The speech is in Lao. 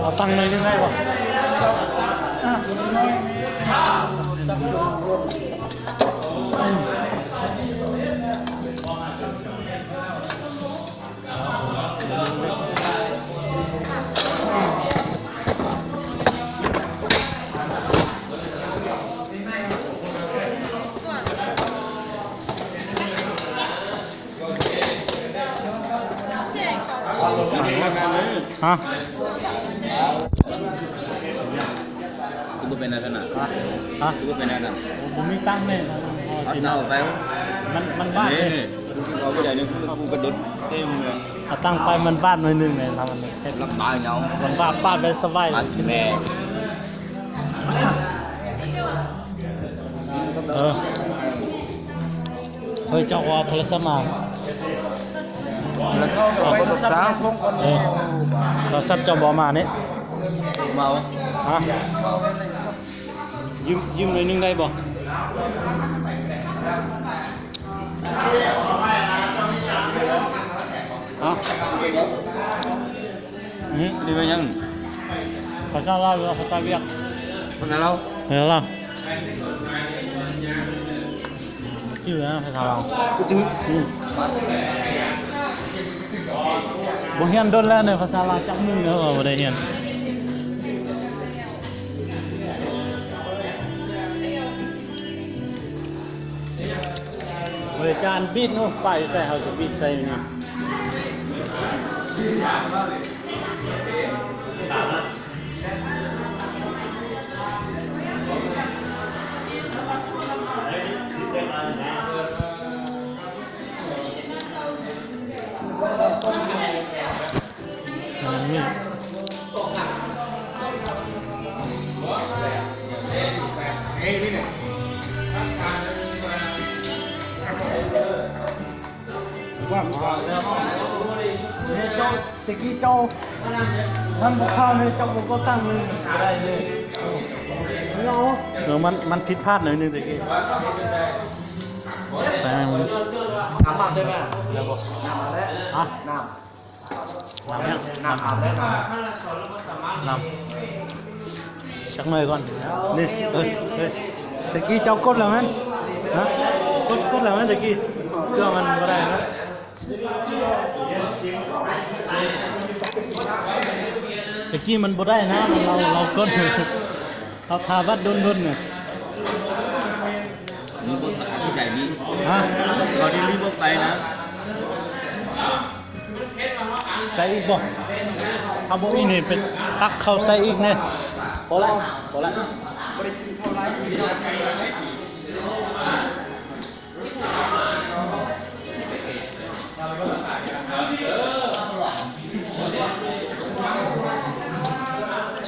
ເອົາຕັ້ງໜ້ອຍໜຶ່ງໄດ້ບໍ່? ຮະ? ຄືບໍ່ເປັນອັນນັ້ນນະ? ຮະ? ຄືບໍ່ເປັນອັນນັ້ນ? ໂອ້ ບໍ່ມີຕັງແນ່. ເອົາເຕົາໄປ. ມັນ ມັນບາດເດ້. ເອົາໄປໄດ້ໜຶ່ງ ຄືກູກະດຸດເຕັມເລີຍ. ເອົາຕັ້ງໄປ ມັນບາດໜ້ອຍໜຶ່ງເລີຍ. ລຳບາກເນາະ. ມັນບາດ ປາດໄປສະບາຍ. ແມ່ນ. ເອີ ເຮີ້ຍ ເຈົ້າກໍເອົາໂທລະສັບມາ. ເອີ ໂທລະສັບເຈົ້າບໍ່ເອົາມານີ້. ບໍ່ເອົາ. ຮະ? ຢືມ ຢືມໜ້ອຍໜຶ່ງໄດ້ບໍ່? ຮະ? ນີ້ ນີ້ແມ່ນຫຍັງ? ພາສາລາວ ຫຼືວ່າພາສາຫວຽດ? ພາສາລາວ. ພາສາລາວ. ຈື່ນະ ພາສາລາວ. ບໍ່ຈື່. ອືມ. ບໍ່ຮຽນດົນແລ້ວເນີ ພາສາລາວ ຈັບມືເນີ ວ່າບໍ່ໄດ້ຮຽນ. ເວລາຈານບີດເນາະ ປ້າຍໃສ່ ເຮົາຊິບີດໃສ່ນີ້. ວ່າເນາະ ແຕ່ກີ້ເຈົ້າ ມັນບໍ່ເຂົ້າເລີຍ ເຈົ້າບໍ່ກໍຕັ້ງເລີຍ ບໍ່ໄດ້ເລີຍເນາະ. ເອີ ມັນ ມັນຜິດພາດໜ້ອຍໜຶ່ງແຕ່ກີ້ ໃສ່ໃຫ້ມັນ. ນ້ຳມາໄດ້ໄໝ? ແລ້ວບໍ່? ນ້ຳມາແລ້ວ. ຮະ? ນ້ຳ ນ້ຳຫຍັງ? ນ້ຳ ນ້ຳ ນ້ຳ ຈັກໜ້ອຍກ່ອນ. ນີ້ ເອີ ເອີ ແຕ່ກີ້ເຈົ້າກົດແລ້ວແມ່ນ? ຮະ? ກົດ ກົດແລ້ວແມ່ນແຕ່ກີ້? ເຄື່ອງມັນບໍ່ໄດ້ນະ. ແຕ່ກີ້ມັນບໍ່ໄດ້ນະ ລາວ ລາວກົດ ເຮົາຖ້າບັດດົນໆນະ. ມີບໍ່ສະອາດທີ່ໃດນີ້? ຮະ? ເຂົາໄດ້ລີບອອກໄປນະ. ໃສ່ອີກບໍ່? ຖ້າບໍ່ມີນີ້ ໄປຕັກເຂົ້າໃສ່ອີກແນ່. ພໍລະ ພໍລະ.